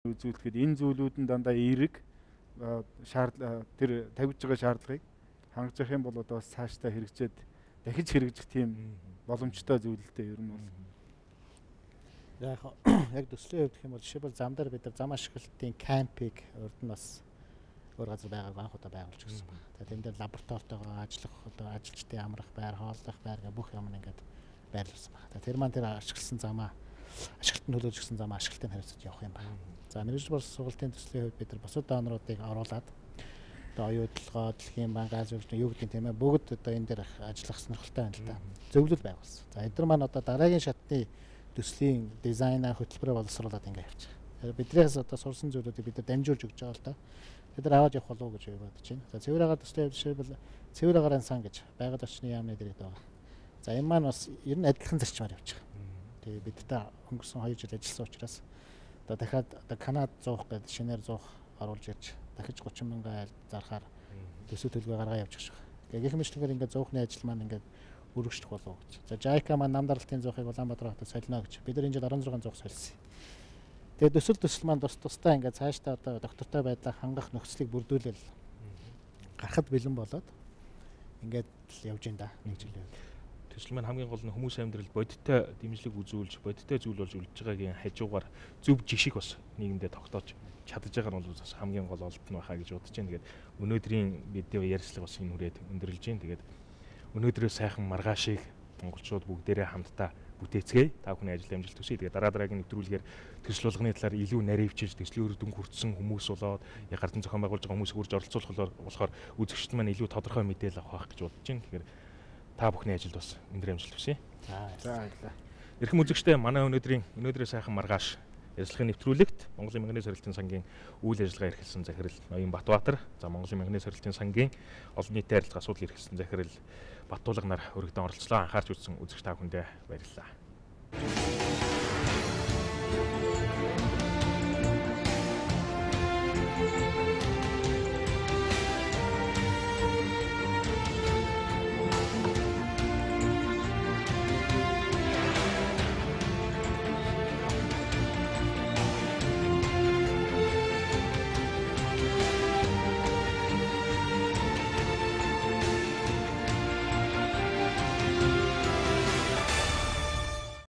Үзүүлэхэд энэ зүйлүүд нь дандаа эерэг шаардлага, тэр тавьж байгаа шаардлагыг хангаж явах юм бол одоо бас цаашдаа хэрэгжээд дахиж хэрэгжих тийм боломжтой зүйл л дээ ер нь бол. Яг яг төслийн хувьд гэх юм бол жишээлбэл зам дээр бид нар зам ашиглалтын кампыг урд нь бас өөр газар байгааг анх удаа байгуулж өгсөн байна. Тэгээ тэн дээр лабораторитойгоо ажиллах, одоо ажилчдын амрах байр, хооллох байр гэх бүх юм ингээд байрлуулсан байна. Тэгээ тэр маань тэр ашигласан замаа, ашиглалтанд төлөөлж өгсөн замаа ашиглалтыг хариуцаж явах юм байна. За, мэргэжил боловсруулалтын төслийн хувьд бид нар бусад доноруудыг оруулаад одоо оюутлогоо, дэлхийн банк, Ази хөгжлийн юу гэдэг, тийм ээ, бүгд одоо энэ дээр ажиллах сонирхолтой байна л да. Зөвлөл байгуулсан. За, эдгээр маань одоо дараагийн шатны төслийн дизайнаа, хөтөлбөрөө боловсруулад ингэ явчих. Биднээс одоо сурсан зүйлүүдийг бид нар дамжуулж өгч байгаа л да. Бид нар аваад явах болов уу гэж бодож байна. За, цэвэр агаар төслийн жишээлбэл цэвэр агаарын сан гэж байгаль орчны яамны дэргэд байгаа. За, энэ маань бас ер нь адилхан зарчмаар явж байгаа. Тэгээ бидтэй өнгөрсөн 2 жил ажилласан учраас одоо дахиад одоо Канад 100 гэдэг шинээр 100 оруулж ирж дахиж 30 мянган айл зархаар төсөв төлөвөө гаргаа явж байгаа. Тэгээ гэх мэтчилэнгээр ингээд зуухны ажил маань ингээд үргэлжлэх болов гэж. За, JICA маань нам даралтын зуухыг Улаанбаатар хотод солино гэж. Бид нар энэ жил 16 зуух сольсон. Тэгээ төсөл төсөл маань тус тусдаа ингээд цаашдаа одоо доктортой байдлаа хангах нөхцөлийг бүрдүүлэл гарахад бэлэн болоод ингээд л явж байна да нэг жилийн. Төсөл маань хамгийн гол нь хүмүүс амьдралд бодиттой дэмжлэг үзүүлж, бодиттой зүйл болж үлдэж байгаагийн хажуугаар зөв жишг бас нийгэмдээ тогтоож чадаж байгаа нь бол бас хамгийн гол олдно байхаа гэж бодож байна. Тэгээд өнөөдрийн бидний ярилцлага бас энэ хүрээд өндөрлөж байна. Тэгээд өнөөдрөө сайхан маргаашийг монголчууд бүгдээрээ хамтдаа бүтээцгээе. Та бүхний ажил амжилт хүсье. Тэгээд дараа дараагийн нэвтрүүлгээр төсөл болгоны талаар илүү наривчилж, төслийн үр дүн хүртсэн хүмүүс болоод гардан зохион байгуулж байгаа хүмүүсийг үрж оролцуулах болохоор үзэгчд маань илүү тодорхой мэдээлэл авах гэж бодож байна. Тэгэхээр та бүхний ажилд бас өндөр амжилт хүсье. За, баярлалаа. Эрхэм үзэгчдээ, манай өнөөдрийн өнөөдрийн сайхан маргааш ярилцлагын нэвтрүүлэгт Монголын манганы сорилтын сангийн үйл ажиллагаа эрхэлсэн захирал Ноён Батбаатар, за, Монголын манганы сорилтын сангийн олон нийтийн харилцаа асуудал эрхэлсэн захирал Баттуулга нар өргөдөн оролцлоо. Анхаарч үзсэн үзэгч та бүхэндээ баярлалаа.